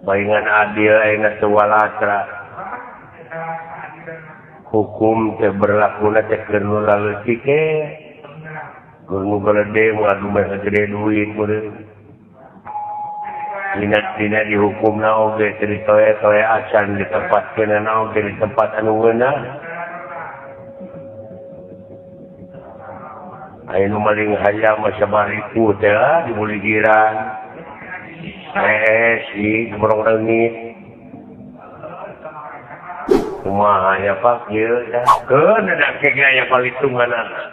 Baingan adil ayeuna teu walatra. Hukum teh berlakuna teh keur nu laleutik ge. Keur nu galede ngadu meh gede duit meureun. Dina dihukumna oge teu ditoe-toe acan ditempatkeunana oge di tempat anu ngeunah. Aya nu maling hayam mah sabariku teh lah dibuligiran. Si gebrong reungit. Kumaha nya Pak ieu tah? Keun da ke ge aya palitunganana.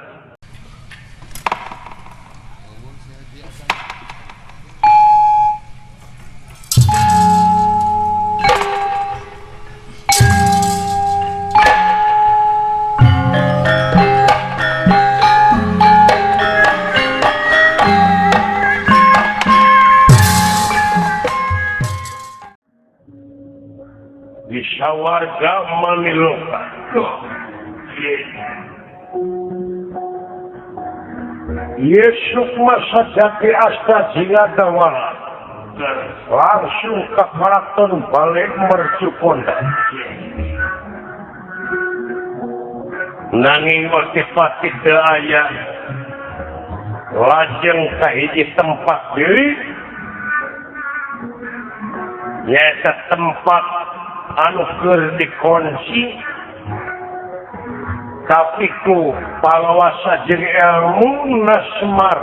Warga Maniloka. Yesus masa jati asta jingadawala langsung ke keraton balik Mercukonda. Nanging otipati teu aya lajeng ka hiji tempat deui nyaeta tempat anu keur dikunci tapi ku palawasa jeung ilmu Semar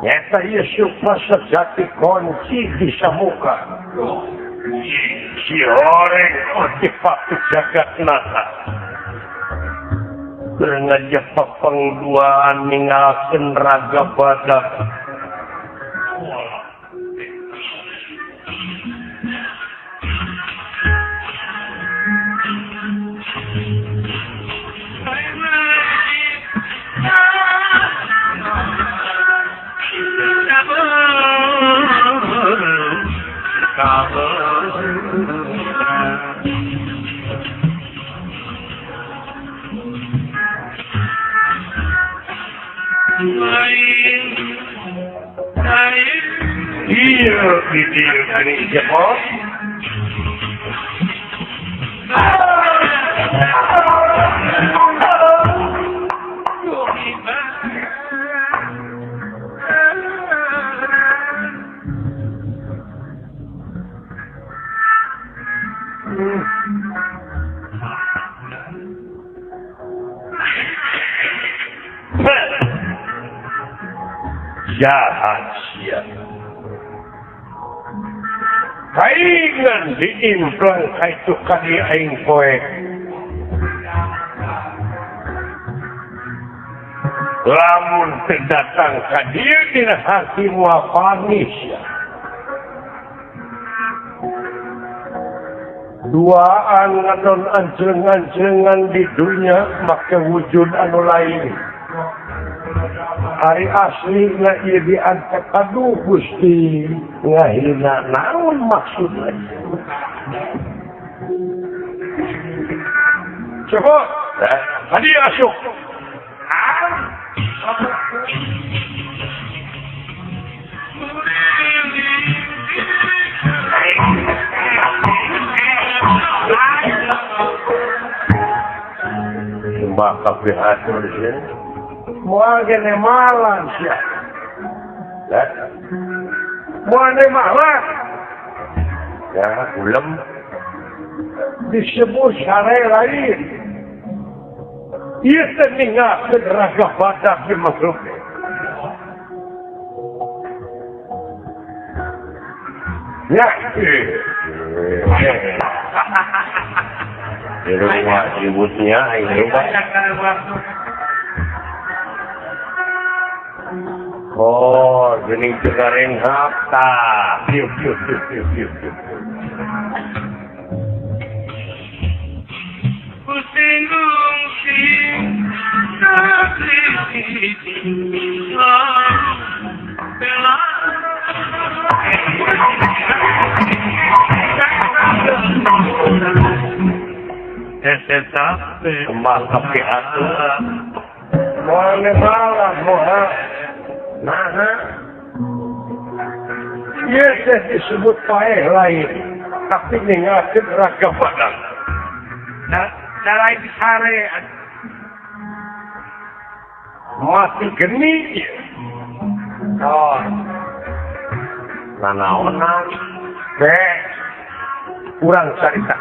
nyaeta ieu sukma sejati kunci di samuka si horeng otipati jagatnata keur ngajepek pangduaan ninggalkeun raga badak. Jahat sia. Kaingan diimplang kaitu kadi aing poe. Lamun teu datang ka dieu dina hati moal panis ya. Duaan ngadon anjlengan-anjlengan di dunya make wujud anu lain. Ari asli na ieu diantep aduh Gusti ngahina naon maksudna. Coba tadi asup. Mbak kabeh atur sih. Moal gene malan sia. Lah. Moal ne malan. Ya, ulem disebut sare lain. Ieu teh ninggalkeun raga badak di makhluk. Ya. Di rumah ributnya ini Pak. Oh, geuning teu ngarenghap tah. Piu piu piu piu piu. Kembang kapi atuh. Moal malah moal. Nah. Ieu teh disebut paeh lain tapi ninggalkeun raga badan. Da lain sare mati geni ieu. Oh. Nanaonan teh urang carita.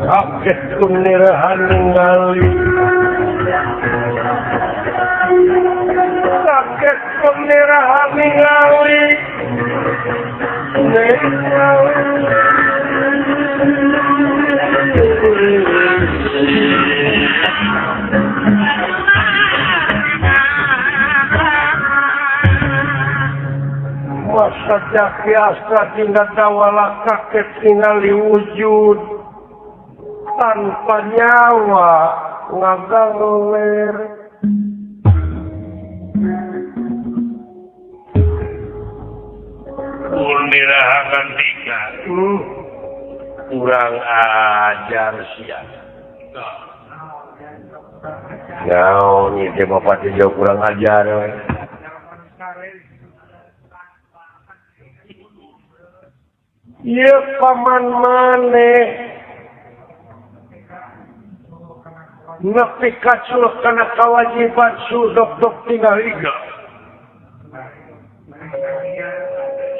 Kaget kunirahan ningali, kaget kunirahan ningali, masa jaki astra tinggal dawala kaget ningali wujud tanpa nyawa ngagaler. Kunirahangan tiga kurang ajar sia. Naon ieu teh bapak teh jauh kurang ajar we. Ieu paman maneh nepi kacul kana kewajiban sudok-dok tinggal iga.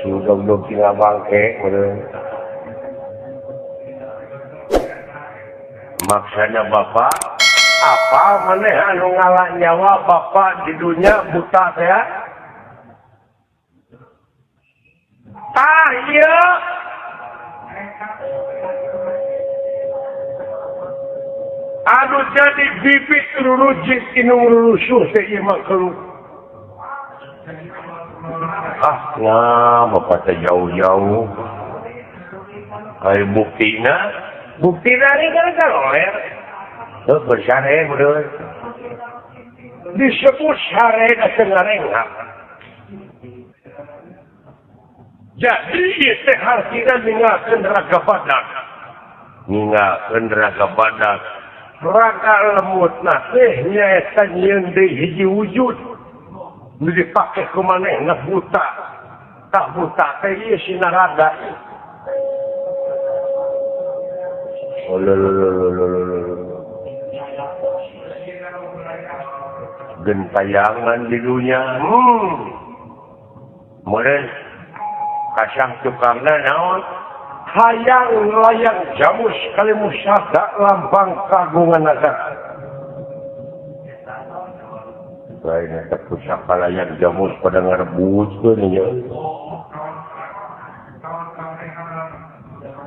Sudok-dok tinggal bangke meureun. Maksana bapak apa maneh anu ngala nyawa bapak di dunia buta teh? Tah ieu anu jadi bibit rurujit inung rurusuh teh ieu mah keluh. Ah, nah bapak teh jauh-jauh. Ai buktina, buktina ni kan kaloler. Heuh bersare bener. Disebut sare da teu ngarenghap. Jadi ieu teh hartina ninggalkeun raga badak. Ninggalkeun raga badak. Raga lemutna teh nyaeta nyieun deui hiji wujud. Nu dipake ku manehna buta. Tah buta teh ieu sinaraga. Gentayangan di dunia. Meureun kasang tukangna naon? Hayang layang jamus kali musada lambang kagungan negara. Lain eta pusaka layang jamus pada ngarebutkeun nya.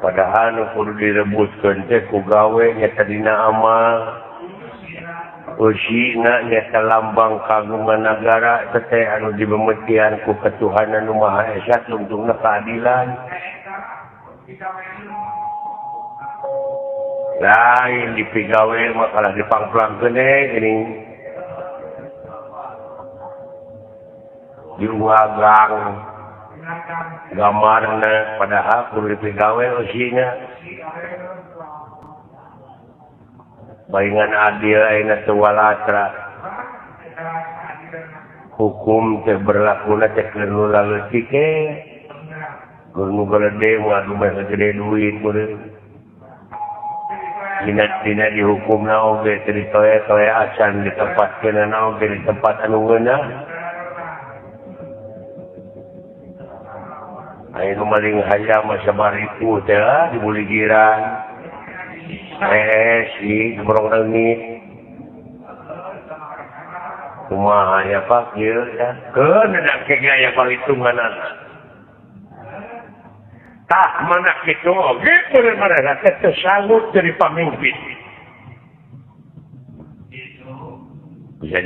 Padahal nu kudu direbutkeun teh ku gawe nyata dina amal. Eusina nyata lambang kagungan nagara teh anu dibemetian ku ketuhanan nu Maha Esa tungtungna keadilan. Lain dipigawe mah kalah dipangplangkeun geuning. Diuagang gambarna padahal kudu dipigawe eusina. Baingan adil ayeuna teu walatra. Hukum teh berlakuna teh keur nu laleutik ge. Keur nu galede ngadu meh gede duit meureun. Dina dihukumna oge teu ditoe-toe acan ditempatkeunana oge di tempat anu ngeunah. Aya nu maling hayam mah sabaritu teh lah dibuligiran. Si gebrong leungit. Kumaha nya Pak ieu ya? Keun da ke ge aya panghitunganana. Tah mana kitu oge meureun manehna teh teu sanggup jadi pamimpin. Bisa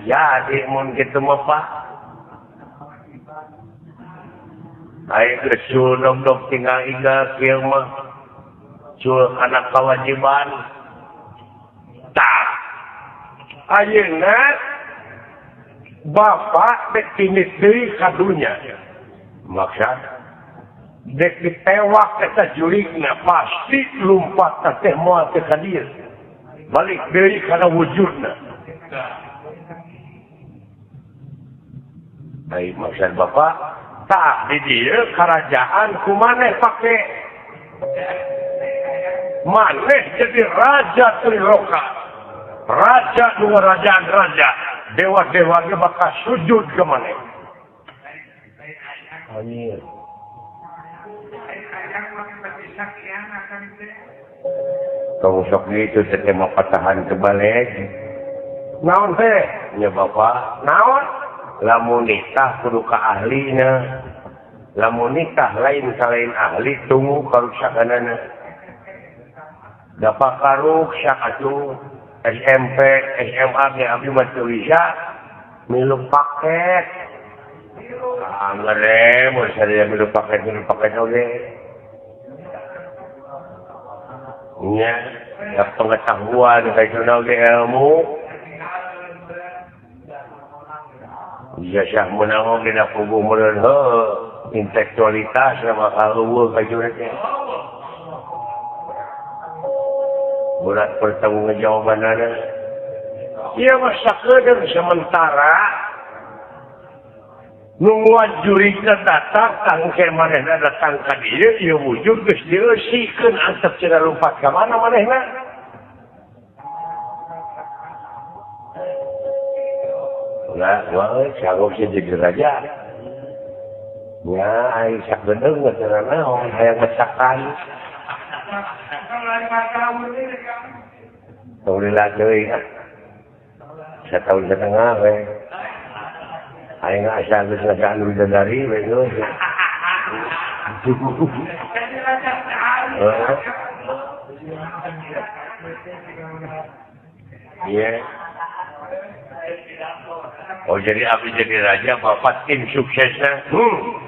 jadi mun kitu mah Pak. Ayo geus dog-dog tinggal iga kieu mah. Cul kana kewajiban. Tah ayeuna bapak dek tinit deui ka dunya. Maksud dek ditewak eta juringna pasti lumpat teh moal teh ka dieu. Balik deui kana wujudna. Ai maksud bapak tah di dieu kerajaan kumaneh pake maneh jadi raja Triloka. Raja dua rajaan raja dewa-dewa ge bakal sujud ke maneh. Anjir. Kamu sok gitu teh mau patahan kebalik. Naon teh? Nya bapak, naon? Lamun nikah kudu ka ahlina. Lamun nikah lain ka lain ahli tunggu karusakanana. Dapat karuksak atuh SMP, SMA ge abdi mah teu bisa milu paket. Angger mun sadaya milu paket oge. Nya, ya pengetahuan kayak oge ilmu. Ijazah menang oge da puguh meureun heuh intelektualitas sama kaluhur ka teh. Berat pertanggungjawabanana. Ieu mah sakedeung sementara nungguan jurigna datang tangke manehna datang ka dieu ieu wujud geus dieusikeun antep cenah lumpat ka mana manehna. Lah, wah, sanggup sih jadi raja. Ya, ai sakedeung teh naon hayang masakan. Tong lila deui ah. Satahun setengah we. Aing asa geus ngasaan bidadari we geus. Iya. Oh jadi abdi jadi raja bapak tim suksesna.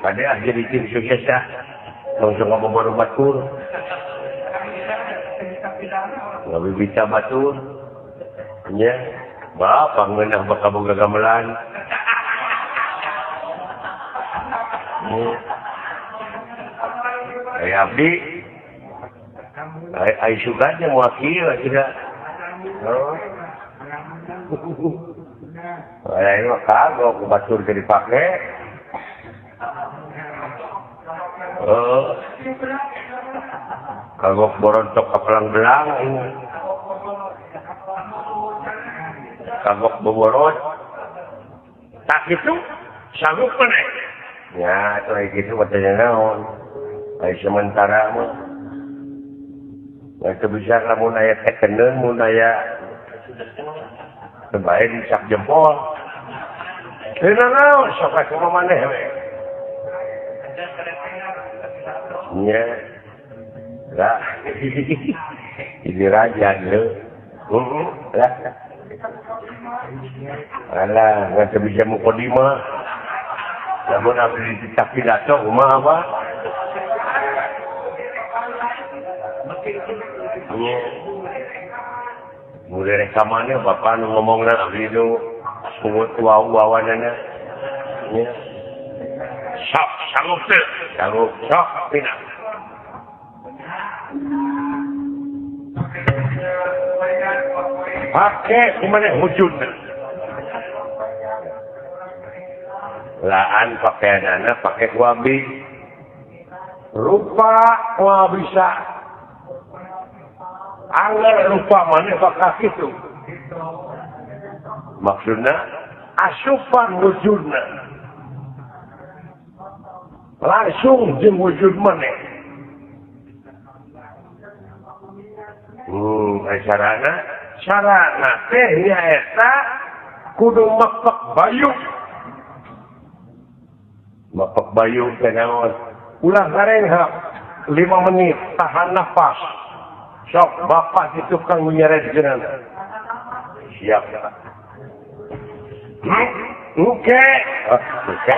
Kade ah jadi tim suksesna. Langsung ngomong batur. Ngabi bisa batur. Nya, bapak ngeunah bakal boga gamelan. Ai abdi ai ai sugan jeung wakil tidak. Oh. Ai mah kagok batur teu dipake. Oh. Kagok borontok ka pelang-belang ini. Kagok boborot. Tak itu sanggup maneh. Ya, atuh kitu katanya naon. Ai sementara mah. Teu bisa lamun aya tekeneun mun aya teu bae disak jempol. Teu naon sok kumaha maneh we. Nya. Lah. Jadi raja deui. Heeh, lah. Alah, ngan teu bisa mukadimah. Lamun abdi dititah pidato kumaha Pak? Nya. Mulai rekamannya bapak nu ngomongna abdi nu pungut waw-wawanana. Nya. Sok sanggup teu? Sanggup sok pindah. Pake kumaha wujudna. Laan pakaianana pake ku abdi. Rupa moal bisa. Angger rupa maneh bakal kitu. Maksudna asupan wujudna. Langsung jeung wujud maneh. Sarana sarana teh nyaeta kudu mepek bayu. Mepek bayu teh naon? Ulah garenghap 5 menit tahan nafas. Sok bapak di tukang nyeretkeun. Siap. Oke. Oke.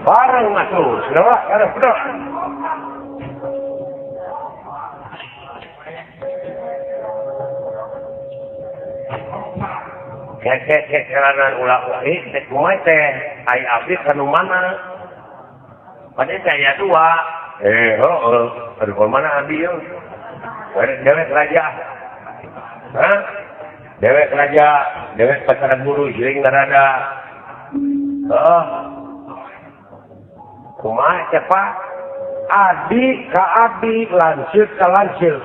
Bareng atuh, sudah bareng udah. Kekekekeranan ulah ulah teh kumaha teh ai abdi kanu mana? Padahal saya dua. Heeh, aduh mana abdi yeuh? Dewek raja. Hah? Dewek raja, dewek Batara Guru siring Narada. Heeh. Kumaha cepat? Adi ka adi, lanceuk ka lanceuk.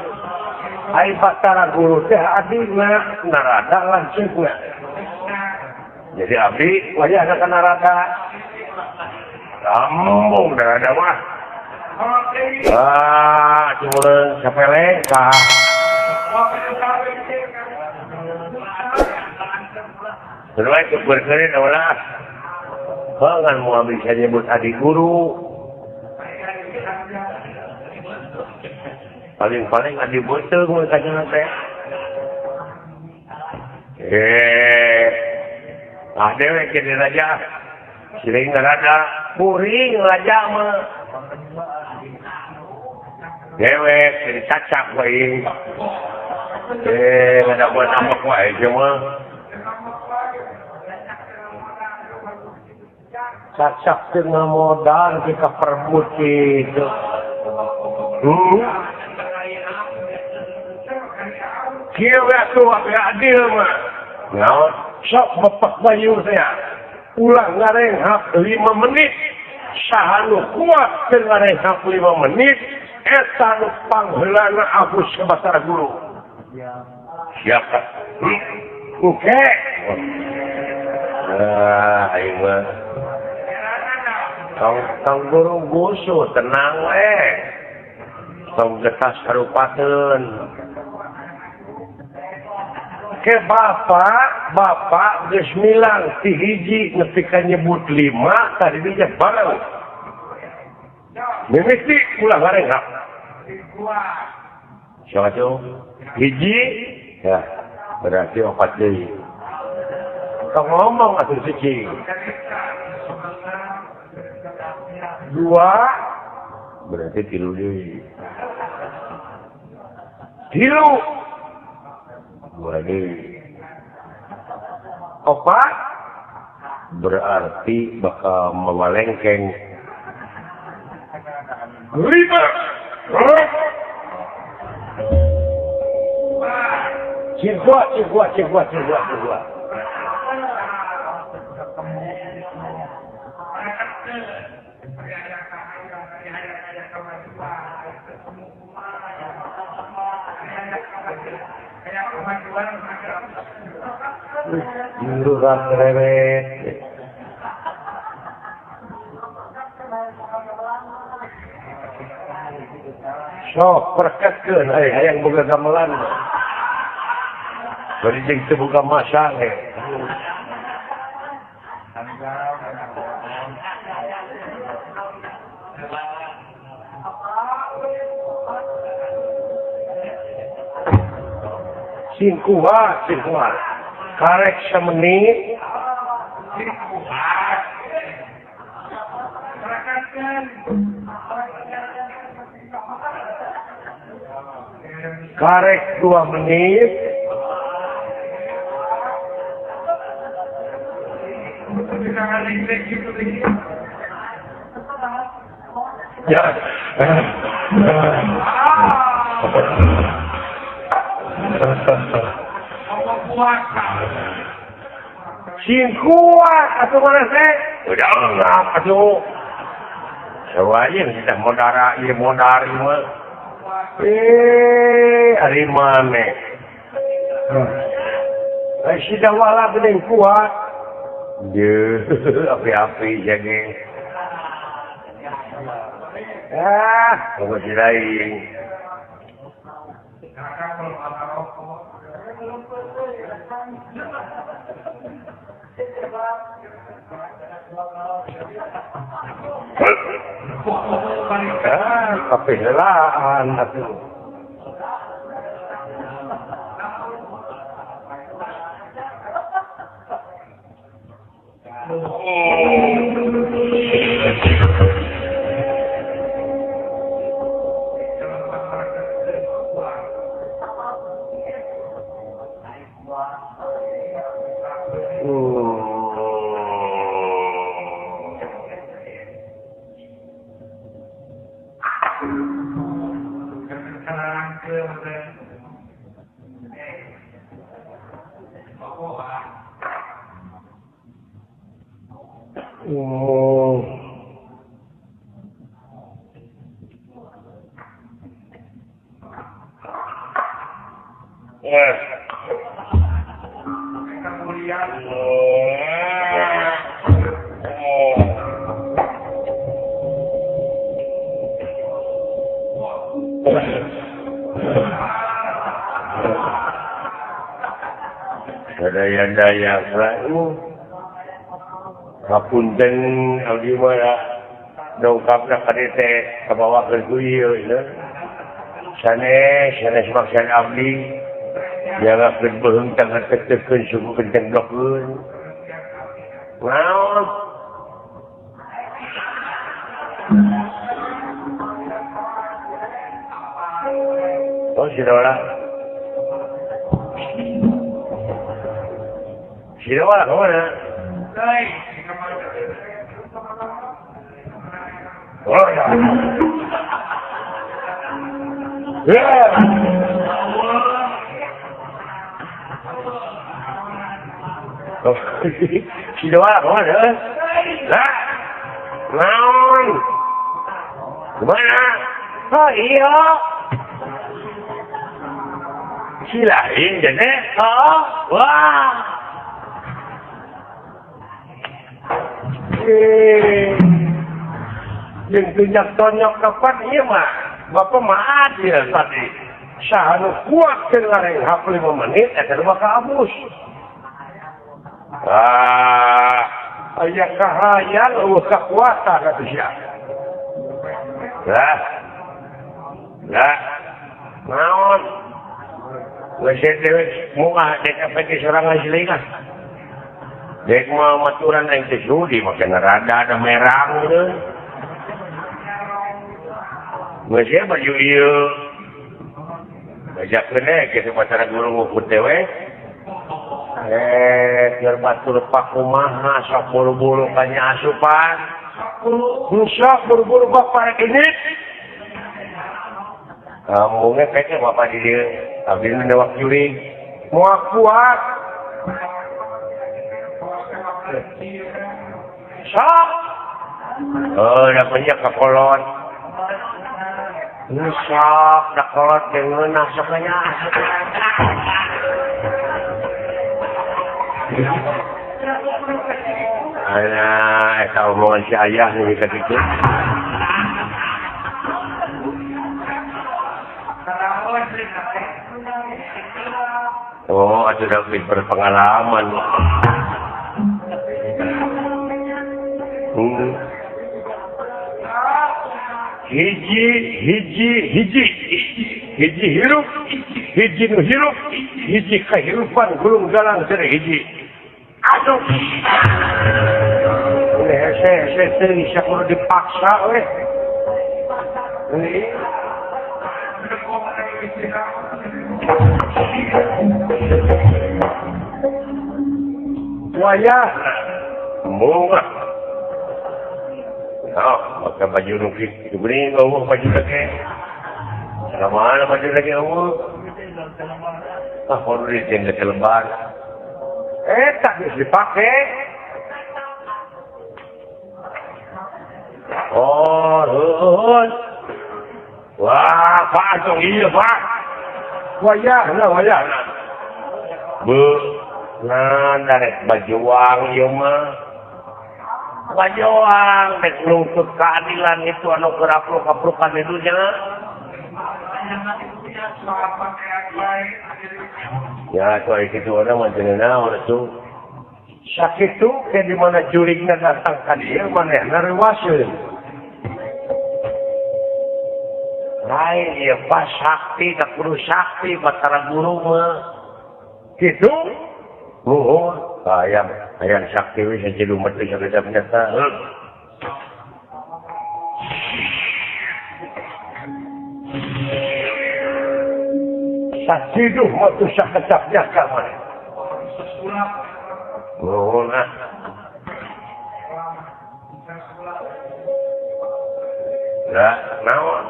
Ai Batara Guru teh adina, Narada lanceukna. Jadi abdi wayahna ka Narada. Lambung Narada mah. Ah, cuma sapele ka. Terus berkerin ulah. Jangan mau bisa nyebut adik guru. Paling-paling adik bocil gue kacang teh. Ah dewek jadi raja. Siring Narada, kuring raja mah. Dewek jadi cacak wae. Ada buat ambek wae cuma. Cacak dengan modal kita perebut gitu. Kieu we atuh adil mah. Naon? Sok bapak bayu saya. Ulah ngarenghap 5 menit. Saha nu kuat teu ngarenghap 5 menit, eta nu pangheulana abus ka Batara Guru. Siap. Oke. Ah, aing mah. Tong guru gusu tenang we. Tong getas karupateun. Ke bapak geus milang ti hiji nepi ka nyebut 5 tadi dia bareng. Mimiti ulah ngarenghap. Siapa tuh? Hiji ya berarti 4 deui. Tong ngomong atuh cicing. 2 berarti 3 deui. 3 2 deui. 4 berarti bakal mewalengkeng. 5 Cigua. Jurang rewet. Sok perketkeun hayang boga gamelan. Bari jeung teu boga masa ge. Sing kuat. Karek semenit. Karek 2 menit. Ya. Sing kuat atuh mana teh? Udah ngap atuh. Sawayeun kita modara ieu modar ieu. Ari mane. Si dawala geuning kuat. Deuh, api-api jadi. Ah, bogo lain. Ah, kapihelaan atuh. Oh. Daya-daya kapunten abdi mah dongkapna ka dieu teh kabawa keur ieu sanes sanes maksad abdi jagakeun beuheung tangan tetekeun suku kenceng dokeun naon oh sirola sirola kemana? Oh ya. Ya. Oh, sirola kemana? Lah, naon? Kemana? Oh iya. Si lain jadi? Oh, wah. Yang tunjak tonyok kapan iya mah bapak mah adil tadi sahanu kuat ke ngareng 5 menit eta bakal abus ah aya kahayang eueuh kakuatan atuh sia lah lah naon geus dewek muka dek efek sorangan silingan dek mah maturan aing teh sudi make rada ada merang deui. Geus ye baju ieu. Bajakeun we kitu pacara guru ngukut teh we. Keur batur pakumaha sok buru-buru kanya asupan. Sok buru-buru bapak rek ini. Kamu ge kayaknya bapak di dieu. Abdi nu dewak jurig. Moal kuat. Sok. Oh, da banyak kakolot. Sok, da kolot deungeunah sok nya. Alah, eta omongan si ayah nih ka ditu. Oh, atuh da berpengalaman. Hiji hiji hiji hiji hirup hiji nu hirup hiji kahirupan gulung galang teh hiji aduh hese hese teh bisa kudu dipaksa we wayah murah. Oh, maka baju nukik diberi eueuh baju lagi. Mana baju lagi eueuh? Ah, kudu ditengge lebar. Tak geus dipake. Oh, heuh. Wah, Pak tong ieu, Pak. Wayahna, wayahna. Beuh, nah darek bajuang ieu mah. Bajoang dek nuntut keadilan itu anu keur apruk-aprukan di dunya. Ya, soal kitu urang mah teu naon atuh. Sakitu ke di mana jurigna datang ka dieu manehna reuwaseun. Lain ieu pas sakti da kudu sakti Batara Guru mah. Kitu? Nuhun. Hayang hayang sakti we saja umat teh sagede nyata. Sakiduh mah teu sakecap jaka mah. Nuhun ah. Lah naon?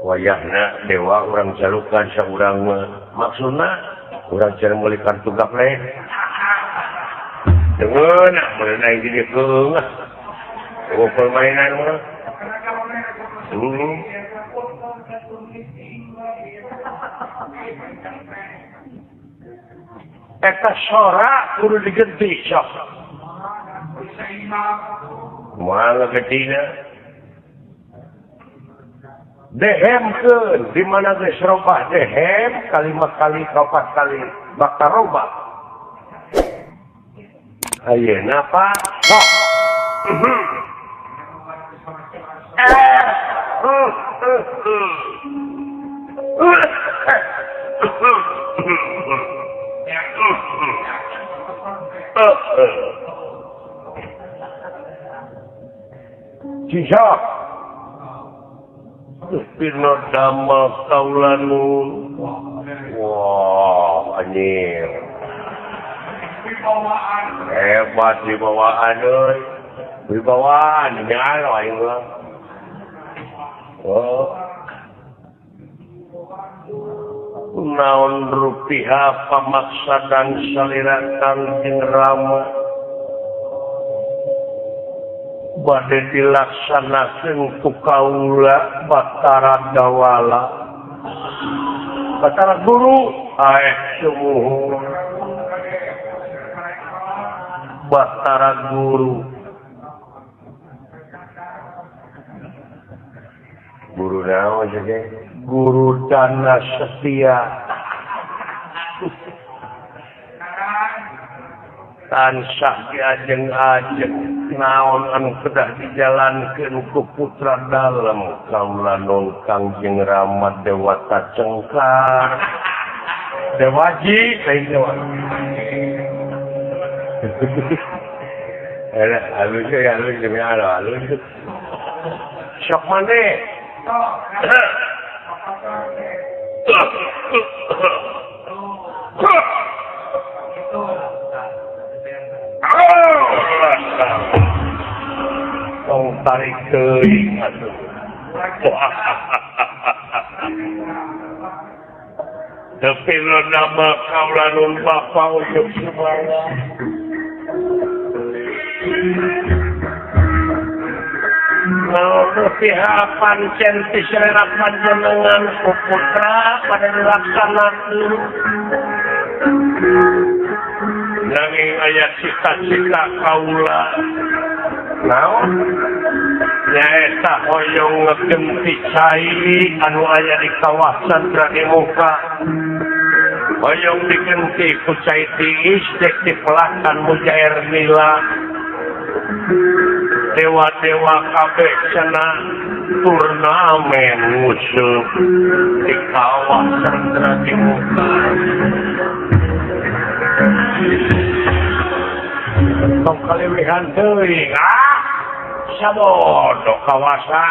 Wayahna dewa urang jalukan saurang mah. Maksudna urang cara meuli kartu gaplek. Dengeuna mun aing di dieu geungah. Oh permainan mah. Eta sora kudu digenti sok. Kumaha getina? Dehemkeun di mana geus robah dehem kalima kali kaopat kali bakal robah. Ayeuna Pak sok. Cijak Pino damel kaulanu. Wah, anjir. Hebat dibawaan euy. Wibawaan nyalo aing mah. Oh. Naon rupiah pamaksadan salira Kangjeng Rama bade dilaksanakeun ku kaula Batara Dawala Batara Guru aeh sumuhun Batara Guru Guru naon sih? Guru Dana Setia tansah diajeng-ajeng naon anu kedah dijalankeun ku putra dalem kaula nun Kangjeng Rama Dewata Cengkar Dewaji lain dewa halus ya halus demi Allah halus sok maneh tong tarik teuing atuh. Tapi lo nama kaula nun bapa ujug sumala. Naon rupiah pancen ti selera panjenengan ku putra pada dilaksanakeun. Nanging aya cita-cita kaula naon nyaeta hoyong ngegenti cai anu aya di kawasan Dradimuka hoyong digenti ku cai tiis dek dipelakan mujair nila dewa-dewa kabeh cenah turnamen nguseup di kawasan Dradimuka. Tong kaliwihan teuing ah sabodo kawasa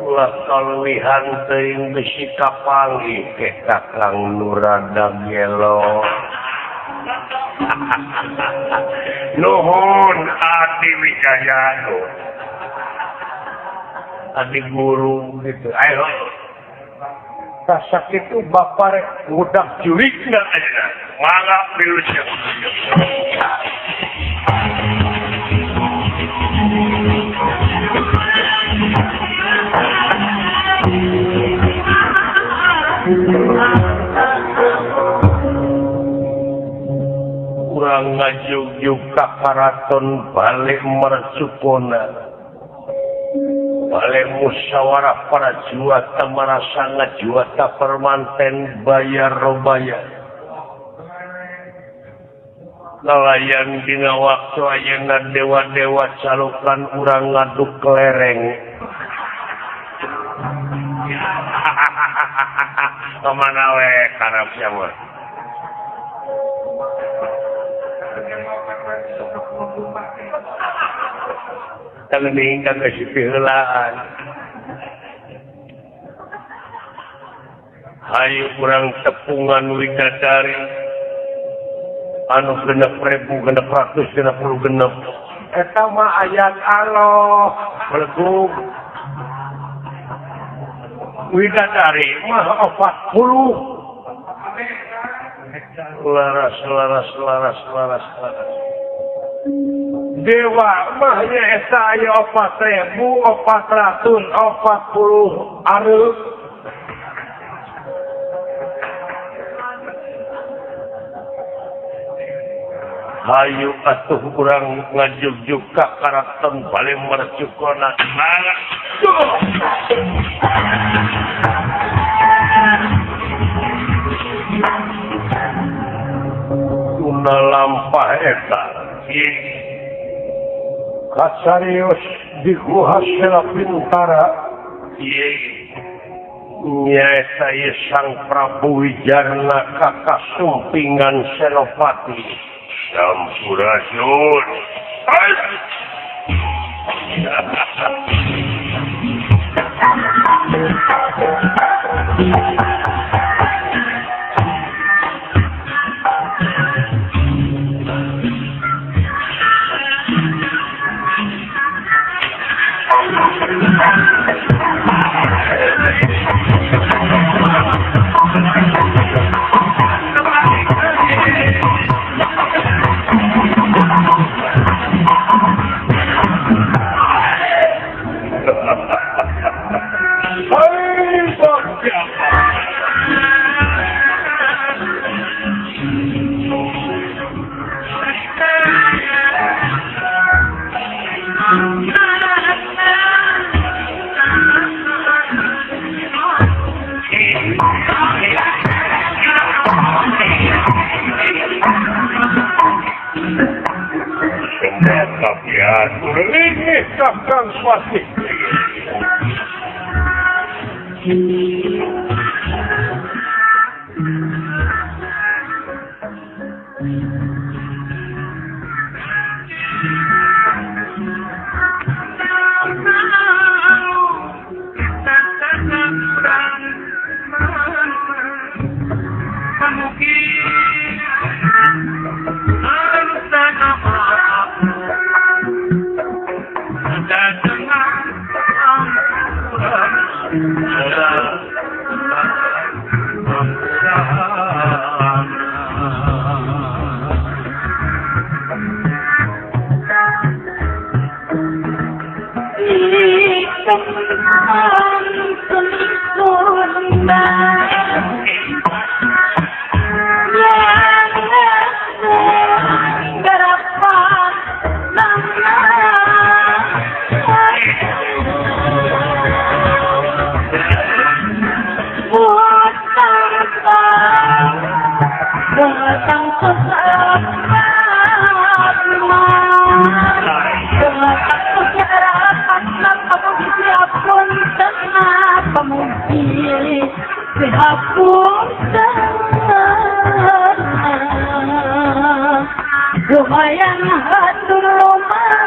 ulah kaluwihan teuing bisi kapanggih ke Kakang Nurada Gelo. Nuhun Adi Wijaya Adi guru gitu ayo kasak itu bapak rek ngudak jurikna aja mangga pilucuk. Urang ngajugjug ka karaton balik Mercukona balik musyawarah para juwata marasanga juwata permanten bayar robaya nalayan dina waktu ayeuna dewa-dewa calukan urang ngaduk kelereng. Kemana we karep sia mah. Tangning ka geus piheulaan. Hayu urang tepungan widadari anu 6.666 eta mah ayat Allah belegug widadari mah 40 Laras laras laras laras laras. Dewa mah nyaeta aya 4.440 areuh. Hayu atuh urang ngajugjug ka karaton bale mercukona. Tuna lampah eta kasarios di guha Sela Pintara nyaeta ieu Sang Prabu Wijarna ka kasumpingan Senopati. Sampurasun. Kakang Swasti. Lumayan hatur lumayan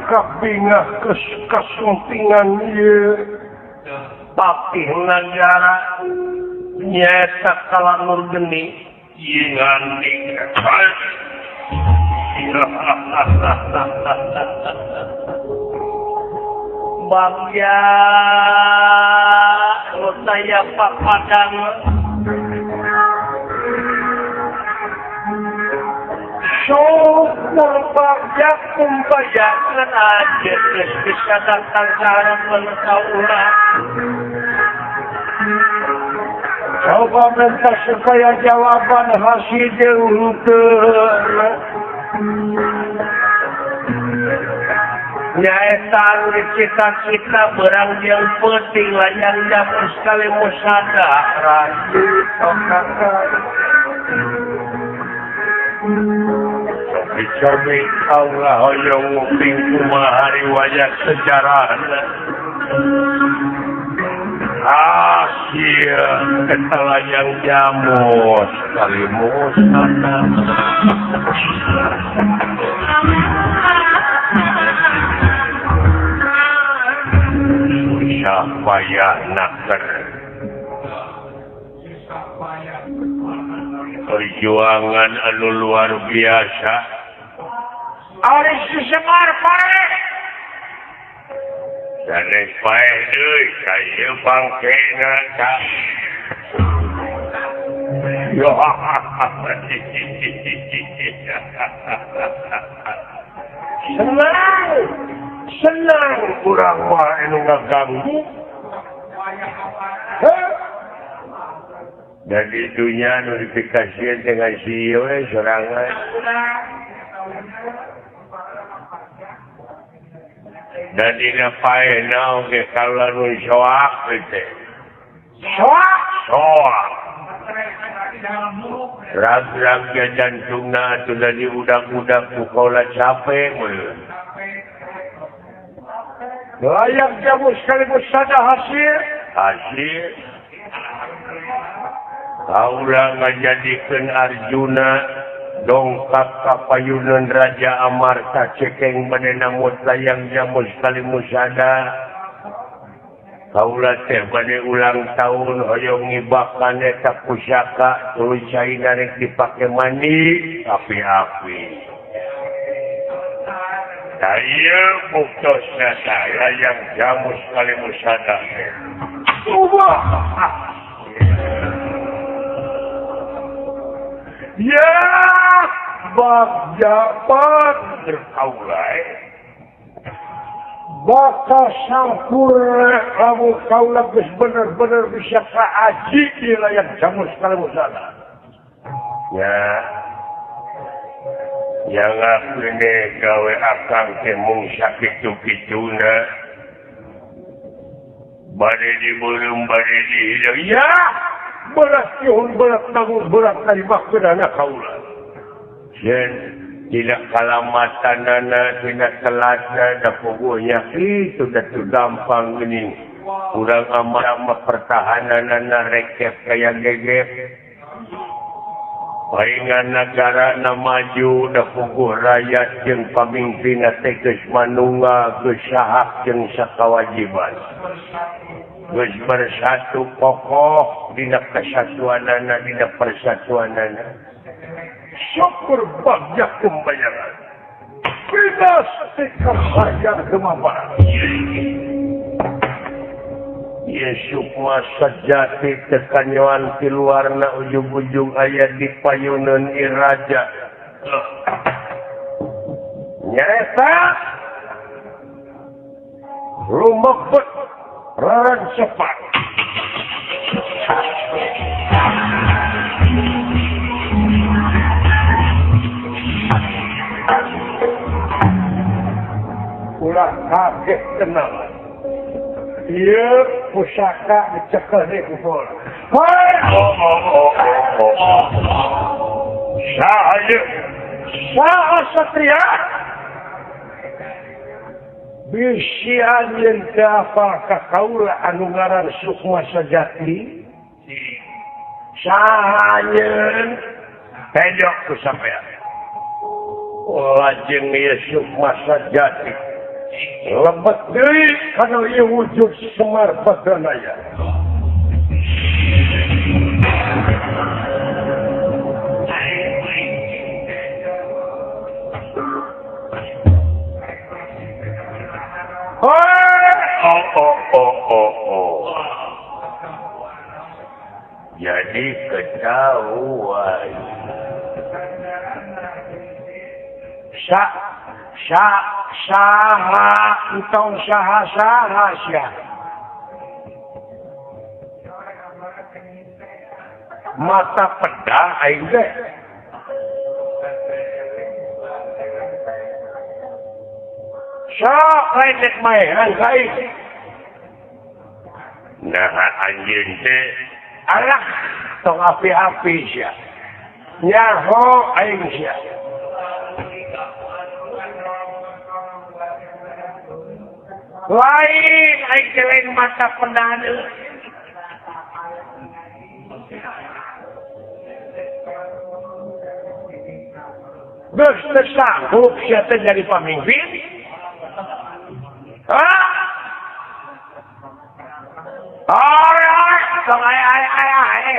Kabingah kesuntingan ieu papih nagara nyaeta kalanur geni ieu nganti Bagya nu taya papadang syukur bagya kumbayangan aja geus bisa datang ka ka urang. Coba minta supaya jawaban hasil henteu. Nyaeta cita-cita berang yang penting layang dapur sekali musada raji tokakan. Bicarmi Allah hoyong nguping kumaha riwayat sejarahna. Akhir ketalayang jamus kali musada. Susah payah naker. Perjuangan anu luar biasa. Ari si Semar paeh. Sanes paeh deui saya bangkena ka. Senang, senang urang mah anu ngaganggu. Dan di dunia notifikasi dengan CEO sorangan. Dan dina paehna oge kaula nu soak teh. Soak, soak. Rag-rag jantungna atuh dari udak-udak ku kaula capek we. Layak jamu sekaligus sada hasil. Hasil. Kaula ngajadikeun Arjuna dongkap ka payunan Raja Amarta cekeng bade namut layang jamu sekali musada. Kaula teh bade ulang tahun hoyong ngibakan eta pusaka tuluy caina rek dipake mandi api-api. Saya buktosna saya yang jamus kali musada teh. Ubah. Ya bagja pager kaula bakal sampurna lamun kaula geus bener-bener bisa kaaji di layang jamus kali musada. Ya yang ngakune gawe akang teh mung sakitu-kituna bade dibeureum bade dihideung ya berat nyuhun berat tanggung berat narimakeunana kaula yen tidak kalamatanana tidak telatna da puguhnya itu da teu gampang geuning urang amat pertahananana rekep kaya gegep paingan negara na maju da puguh rakyat jeung pamimpinna teh geus manunggal geus sahak jeung sakawajiban geus bersatu kokoh dina kesatuanana dina persatuanana syukur bagja kumbayangan bebas tikar hayang kemampuan Sukma sejati tekanyoan ti luarna ujung-ujung aya di payuneun iraja nyaeta lumebet raran cepat ulah kaget kenalan. Ieu pusaka dicekel deui ku bola. Oh. Saha ieu? Saha satria? Bisi anjeun teu apal ka kaula anu ngaran Sukma Sejati. Saha anjeun? Pejok ku sampean. Lajeng ieu Sukma Sejati lebet deui kana ieu wujud Semar Badranaya. Oh. Jadi ketahuan. Saha entong saha saha sia. Mata pedah aing teh. Sok lain rek maehan ka aing. Nah anjeun teh alah tong api-api sia. Nyaho aing sia. Lain aing teh lain mata pedah deui. Geus teu sanggup sia teh jadi pamimpin. Hah? Ore, tong ai.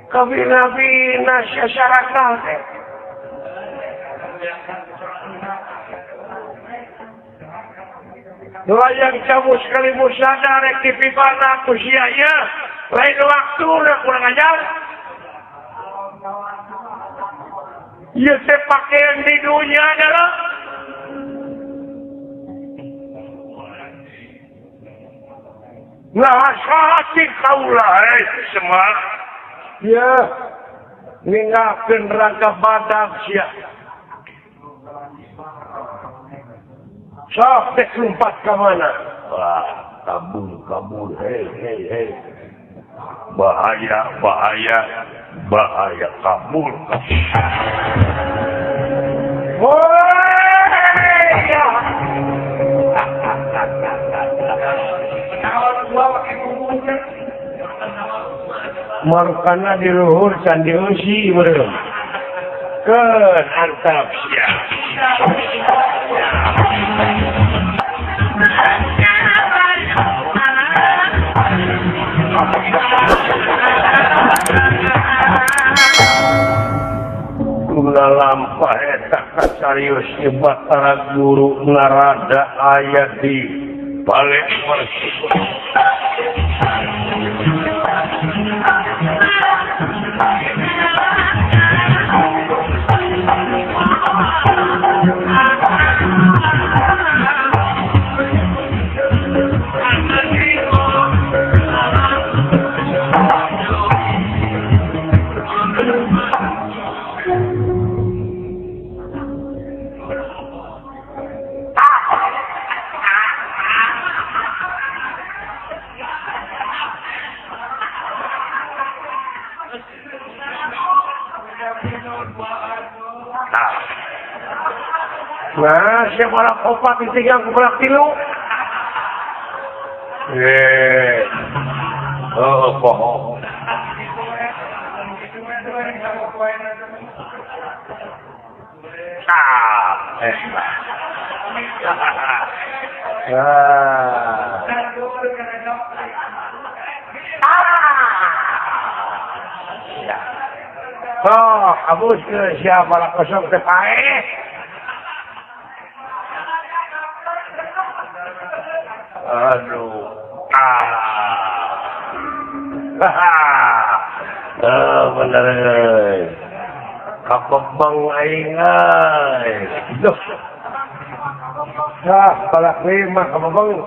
Kabina-bina syarakal teh. Layang camus kali musada rek dipibana ku sia ieu. Lain waktu kurang ajar. Ieu teh pakaian di dunia adalah nah sahati kaula semua. Ya ninggalkeun raga badag sia. Sok teh lompat ka mana? Wah, kabur, hei. Bahaya, kabur. Woi, ya. Marukana di luhur can dieusi meureun. Keun antap sia. Lampah eta kasarius Batara Guru Narada aya di balik Nah, siapa balap opat ditinggal ku balap tilu? Oh, bohong. Oh, abus siapa balap kosong teh paeh. Aduh, bener euy. Kapebang aing euy. Duh. Ah, balak lima kapebang.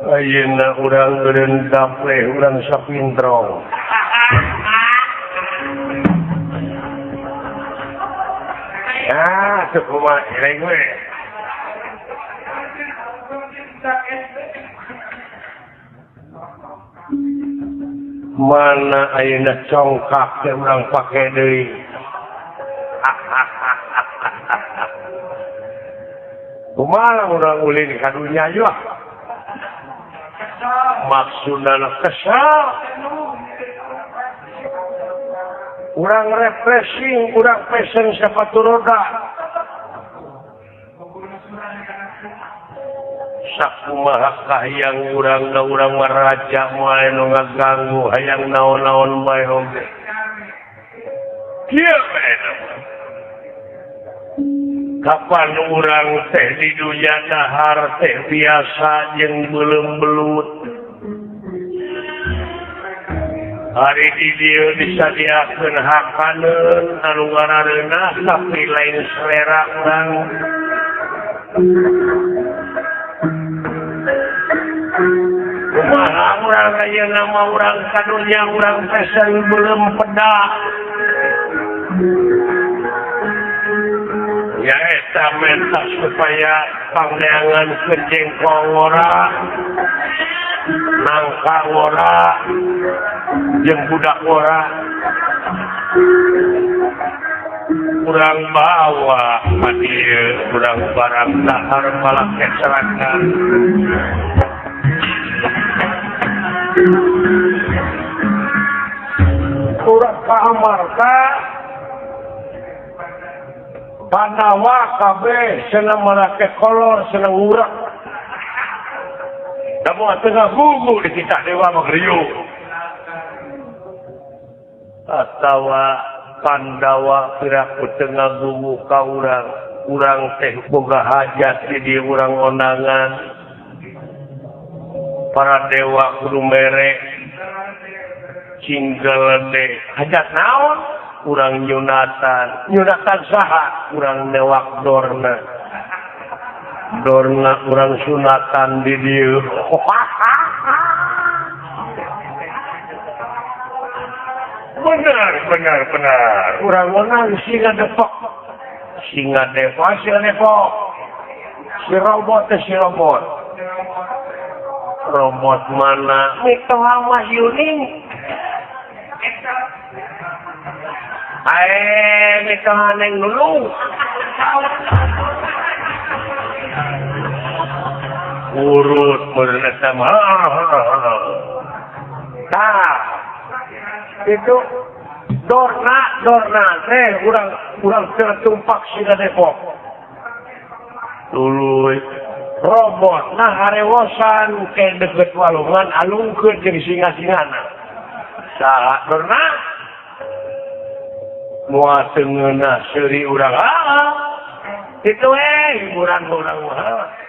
Ayeuna urang eureun dapleh urang sapintrong. Ah, tuh kumaha eleng we. Mana ayeuna congkak teh urang pake deui. Kumaha urang ulin ka dunya ieu? Maksudna kesal. Urang refreshing, urang pesen sepatu roda. Sakumaha kahayang urang da urang mah raja moal nu ngaganggu hayang naon-naon bae oge. Kieu bae. Kapan urang teh di dunya dahar teh biasa jeung beuleum belut. Hari di dieu disadiakeun hakaneun anu ngarareunah tapi lain selera urang. Kumaha urang ayeuna mah urang ka dunya urang pesen beuleum peda. Ya eta menta supaya pangneangan kejengkol ngora, nangka ngora, jeung budak ngora. Urang bawa ka dieu, urang barang dahar malah keserakan. Urang ka Amarta Pandawa kabeh senang marake kolor senang urak. Da moal tengah gugu di titah dewa mah riuh. Atawa Pandawa piraku tengah gugu ka urang, urang teh boga hajat di dieu urang ondangan. Para dewa kudu mere cinggelede hajat naon? Urang nyunatan, nyunatan saha? Urang newak dorna. Dorna urang sunatan di dieu. Benar, benar, benar. Urang menang singa depok. Singa depok, singa depok. Si robot, si robot. Robot mana? Mitoha mah Yuning. Ae, mitoha neng nulung. Urut meureun eta mah. Tah. Itu Dorna Dorna teh urang urang tumpak siga Depok. Tuluy robot nah harewosan ke deket walungan alungkeun jeung singa-singana. Saha Dorna? Moal teu ngeunah seuri urang. Ah. Itu we hiburan urang mah.